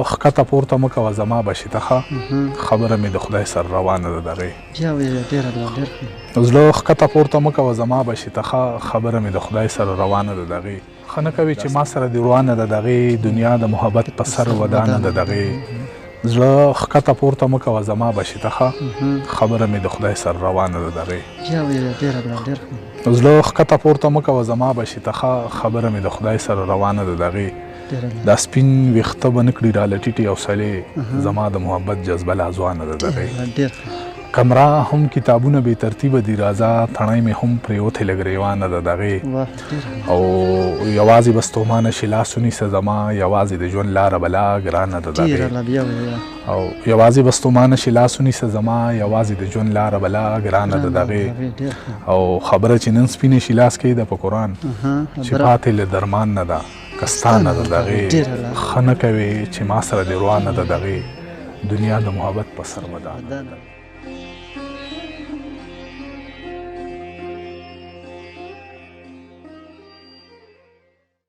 زړه ښکته پورته مه کوه زما به شي ته ښه خبره مې د خدای سره روانه ده دغې. بیا ویې ډېره ده ډېر ښه. زړه ښکته پورته مه کوه زما به شي ته ښه خبره مې د خدای سره روانه ده دغې. ښه نه کوې چې ما سره دې روانه ده دغې دنیا د محبت په سر ودانه ده دغې. زړه ښکته پورته مه کوه زما به شي ته ښه خبره مې د خدای سره روانه ده دغې. بیا ویې ډېره ده ډېر ښه. زړه ښکته پورته مه کوه زما به شي ته ښه خبره مې د خدای سره روانه ده دغې. دا سپین ویښته به نه کړي راله ټیټې حوصلې زما د محبت جذبه لا ځوانه ده دغې. کمره هم کتابونه بې ترتیبه دي راځه تڼۍ مې هم پرېوتې له ګرېوانه ده دغې. او یوازې به ستومانه شي لاس ونیسه زما یوازې د ژوند لاره به لا ګرانه ده دغې. او یوازې به ستومانه شي لاس ونیسه زما یوازې د ژوند لاره به لا ګرانه ده دغې. او خبره چې نن سپینه شي لاس کې ده په قرآن چې پاتې له درمان نه ده که ستا نه ده دغې. ښه نه کوې چې ما سره دې روانه ده دغې دنیا د محبت په سر ودانه ده.